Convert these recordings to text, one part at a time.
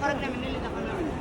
خرجنا من اللي دخلنا منه.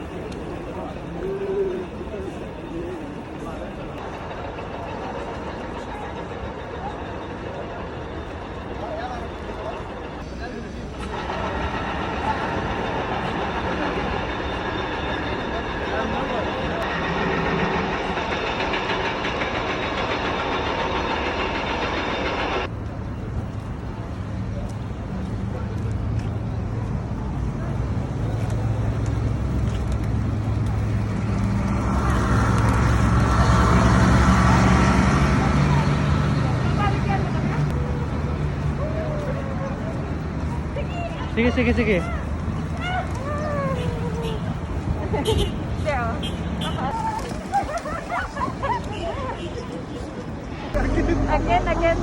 Sige, sige, sige. Again, again.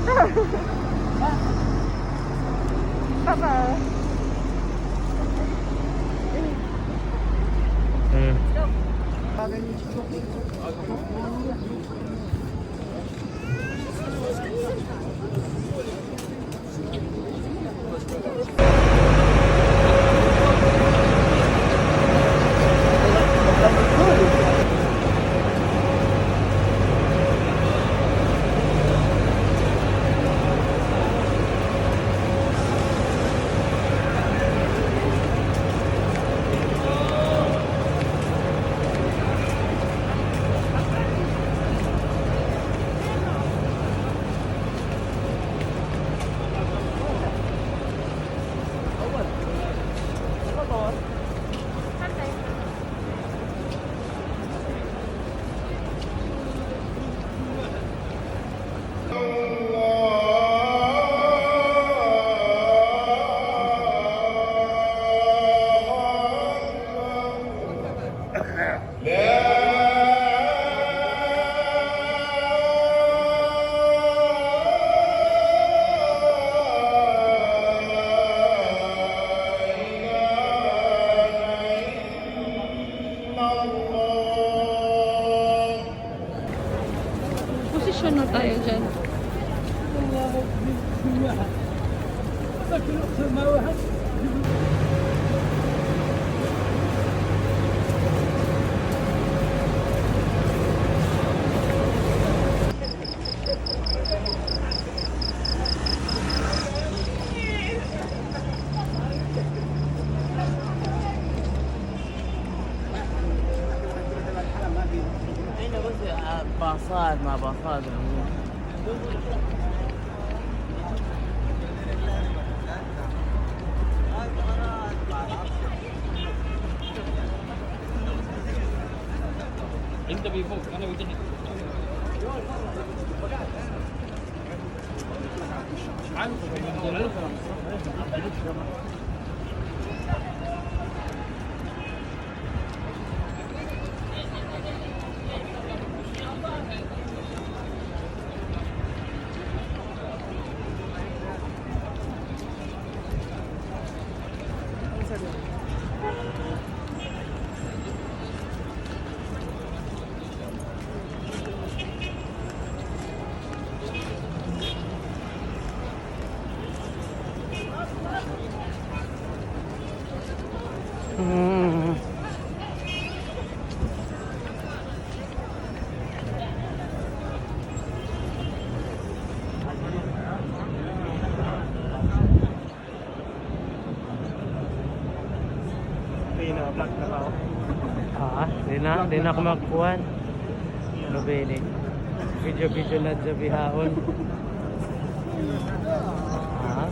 Papa. Hmm. Posisyon na tayo dyan. باصات ما باصات. انت بفوق انا بتحت. Di na ako magkuhan. Ano ba yun eh? Video-video na dyan bihaon. Ah?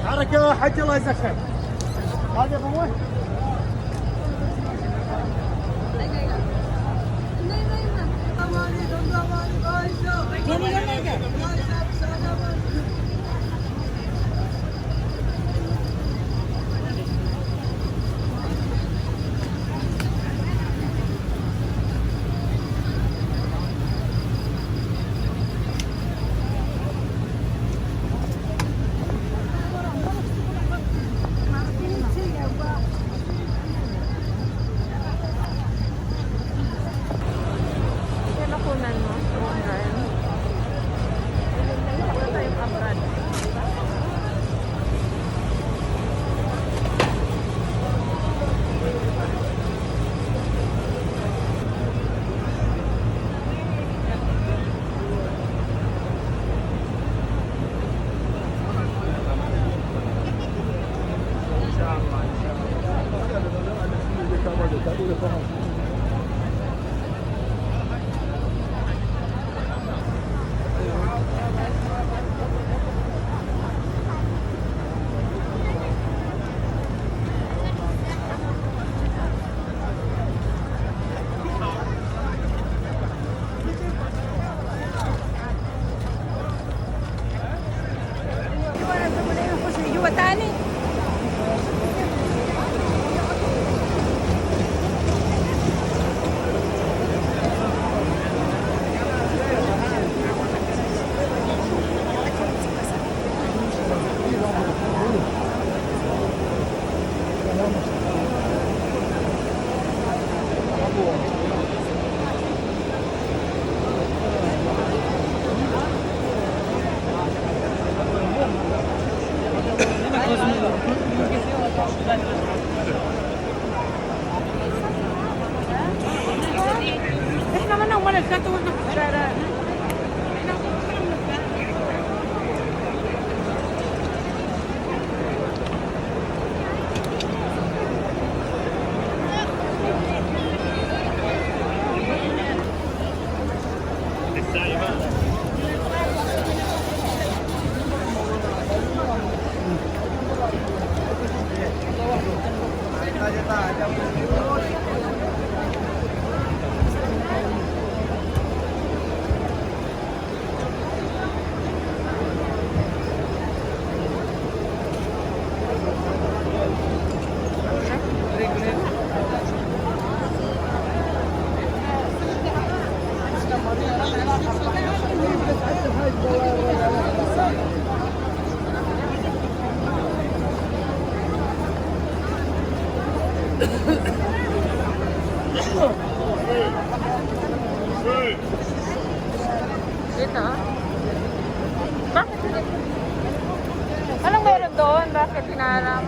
حركة حج الله يجزاك خير. هذا ابوي. Dito? Bakit hindi? Anong meron doon? Bakit hinaharang?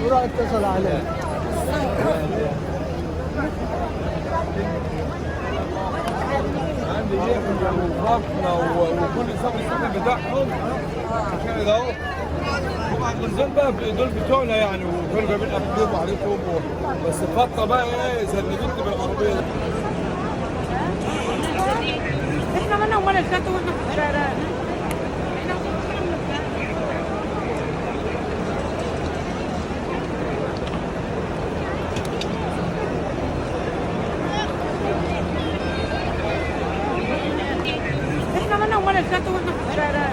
وراح اتصل عليه. عندي ايه وفاطمة وكل صف السكن بتاعهم عشان ده اهو هم عند النظام بقى دول بتوعنا يعني، وكانوا جايبين اكلهم وعليكم، بس فاطمة بقى ايه زندتني بالعربية. احنا مالنا ومال الكاتو واحنا في الشارع. احنا مالنا ومال الكاتو واحنا في الشارع.